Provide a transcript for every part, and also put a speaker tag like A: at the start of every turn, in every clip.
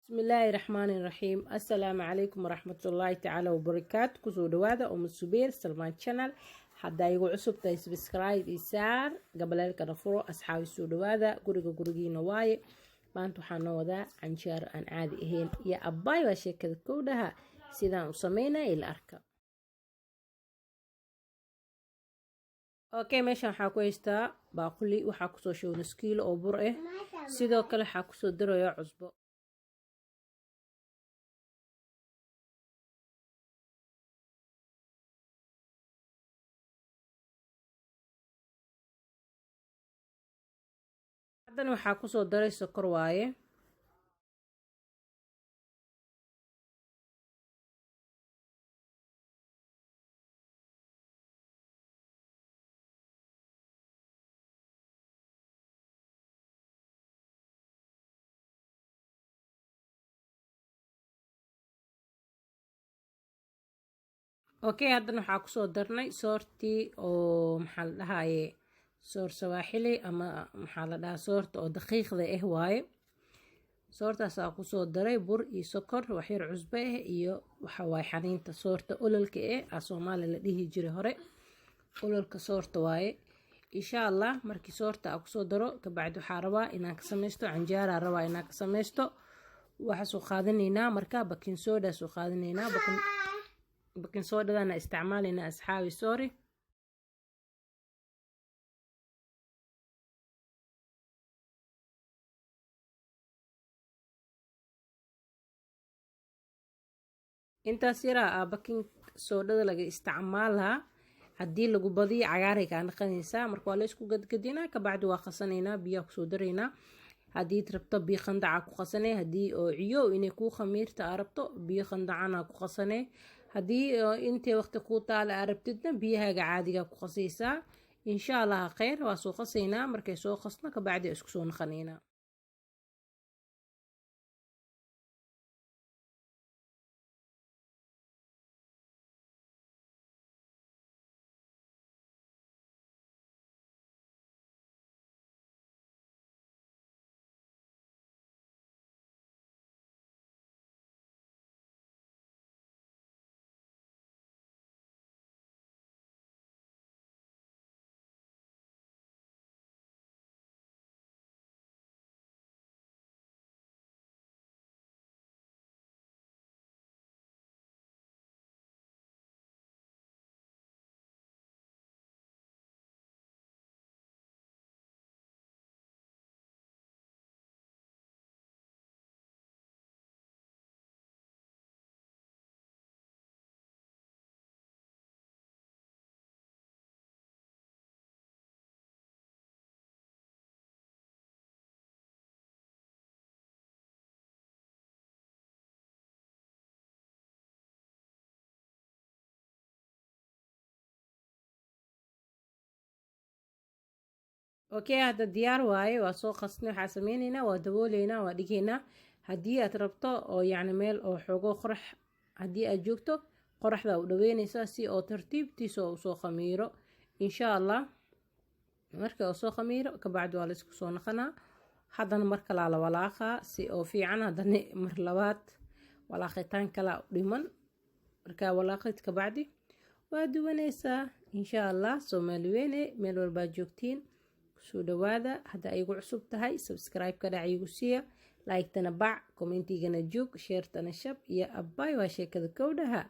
A: Bismillaahi raxmaani raxiim. Assalaamu calaykum waraxmatullaahi tacaala wabarakaatu. Kusoo dhawaada Uma Subeer Salmaan Channel. Haddaa igu cusub tahay, subscribe iyo saar, gambaleelkana furo. Asxaabi, soo dhawaada, guriga gurigiina waaye. Maanta waxaa noo wadaa canjeero aan caadi ahayn iyo abbaay. Waa sheekada kowdhaha sidaan u sameynaya ila arka. Okay, meeshan waxaa ku haystaa baaquli. Waxaa kusoo shubay nus kiilo oo bur ah. Sidoo kale waxaa kusoo daraya cusbo. Haddana waxaa kusoo daray sokor waaye. Okay, haddana waxaa kusoo darnay soortii oo maxaa la dhahaye, soor sawaaxili ama maxaa la dhahaa, soorta oo daqiiqda ah waaye. Soortaasaa kusoo daray bur iyo sokor, waxyar cusbo ah iyo waxa waaye xaniinta soorta ololka ah, aa Soomaaliya la dhihi jiray hore. Ololka soorta waaye. Insha Allah, markii soorta aa kusoo daro kabacdi, waxaa rabaa inaan ka samaysto canjaaraa, rabaa inaan ka samaysto. Waxaa soo qaadanaynaa marka baking soda soo qaadanaynaa. Baking sodadana isticmaalaynaa, asxaabi, sorry. Intaas yaraa aa baking sodada laga isticmaalaa. Haddii lagu badiyo, cagaaray kaa naqanaysaa. Marka waa la isku gadgadinaa, kabacdi waa qasanaynaa, biyaa kusoo daraynaa. Haddii rabto, biyo qandaca ku qasanay. Haddii oo ciyo inay kuu khamiirta aa rabto, biyo qandacana ku qasanay. Haddii intay waqti kuu taala aa rabtidna, biyahaaga caadigaa ku qasaysaa. Insha Allah kheyr, waa soo qasaynaa. Markay soo qasno kabacdi isku soo naqanaynaa. Okay, hadda diyaar waaye, waa soo qasnay. Waxaa sameyneynaa, waa dabooleynaa, waa dhigeynaa. Haddii aad rabto oo yacni meel oo xoogo qorax haddii aad joogto, qoraxda u dhaweyneysaa si oo tartiibtiisa oo usoo khamiiro. Insha Allah, marka oo soo khamiiro kabacdi waa laisku soo naqanaa. Haddana mar kalaa la walaaqaa si oo fiican. Haddana mar labaad walaaqitaan kalaa u dhiman. Markaa walaaqid kabacdi waa duwaneysaa, insha Allah. Soomaali weyne, meel walbaad joogtiin, kusoo dhawaada. Hadda ay igu cusub tahay, subscribe-ka dhac igu siiya, like-tana bac, commentigana joog, share-tana shab. Iyo abbaay, waa sheekada kowdhaha.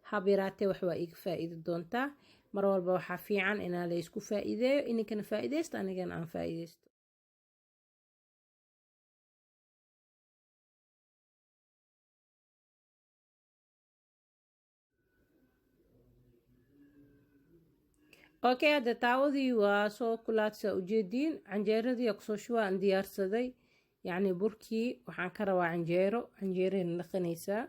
A: Hab yaraatee wax waa iga faa-iidi doontaa. Mar walba waxaa fiican inaa la isku faa-iideeyo, ininkana faa-iideysto, anigana aan faa-iideysto. Okay, hadda taawadii waa soo kulaadsa, ujeediin. Canjeeradii kusoo shubaa aan diyaarsaday. Yacni burkii waxaan ka rabaa canjeero, canjeerayna dhaqanaysaa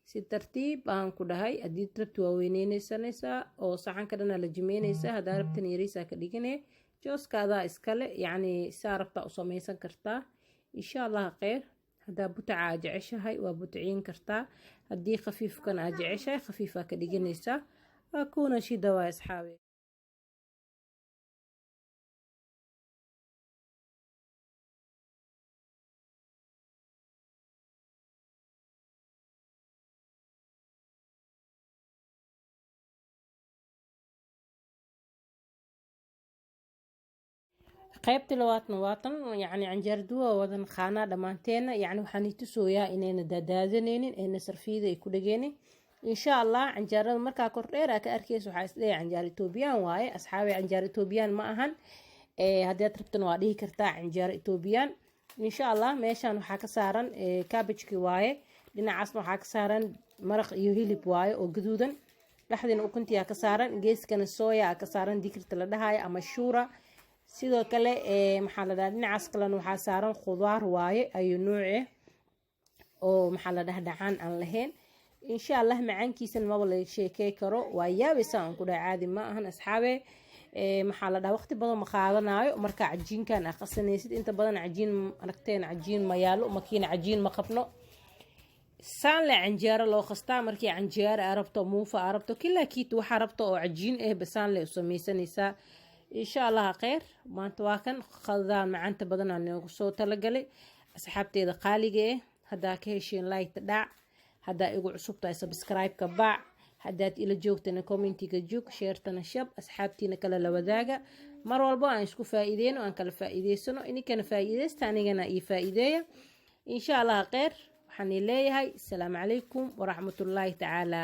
A: si tartiib aan ku dhahay. Haddii rabti waa weyneyneysanaysaa oo saxanka dhanaa la jimeynaysaa. Haddaa rabtan, yariisaa ka dhigane. Jooska adaa iskale, yacni saa rabtaa u samaysan kartaa. Insha Allah kheyr. Haddaa butaca aa jeceshahay, waa butaciin kartaa. Haddii khafiifkan aa jeceshahay, khafiifaa ka dhiganaysaa. Waa kuuna shida waa, asxaabi. Qaybta labaadna waatan, yacni canjeero duwa wada naqaanaa dhammaanteena. Yacni waxaan i tusooyaa inayna daadaadanaynin, ayna sarfiyada ay ku dhageynin, insha Allah. Canjeerada markaa kor dheer aa ka arkeysa, waxaa isleeyahay canjeero Etoobiyaan waaye. Asxaabi, canjeero Etoobiyaan ma ahan. Haddii aad rabtana waa dhihi kartaa canjeero Etoobiyaan, insha Allah. Meeshan waxaa ka saaran cabbage-ki waaye, dhinacaasna waxaa ka saaran maraq iyo hilib waaye oo gaduudan, dhexdiina ukuntiyaa ka saaran, geeskana soya aa ka saaran, digirta la dhahayo ama shuura. Sidoo kale, maxaa la dhaha, dhinacaas kalena waxaa saaran khudaar waaye ayuu nuuce oo, maxaa la dhaha, dhacaan aan lahayn, insha Allah. Macaankiisana maba la sheekey karo, waa yaabaysa aan ku dhaha, caadi ma ahan, asxaabe. Maxaa la dhaha, waqti badan ma qaadanaayo marka cajiinkan aa qasanaysid. Inta badan cajiin aragteen, cajiin ma yaalo, makiina cajiin ma qabno. Saanle canjeero loo qastaa. Markii canjeero aa rabto, muufa aa rabto, kilaa kiit waxaa rabto oo cajiin ah, basaanle u samaysanaysaa, insha Allah. Kheyr, maanta waa kan qadaan macaanta badanaa noogu soo talagalay. Asxaabteeda qaaliga eh, haddaa ka hesheen, like-ta dhac. Haddaa igu cusub tahay, subscribe-ka baac. Haddaad ila joogtana, comment-iga joog, share-tana shab, asxaabtiina kale la wadaaga. Mar walbo aan isku faa-iideyno, aan kala faa-iideysano. Ininkana faa-iideysta, anigana ii faa-iideeya, insha Allah. Kheyr, waxaan leeyahay asalaamu calaykum waraxmatullaahi tacaala.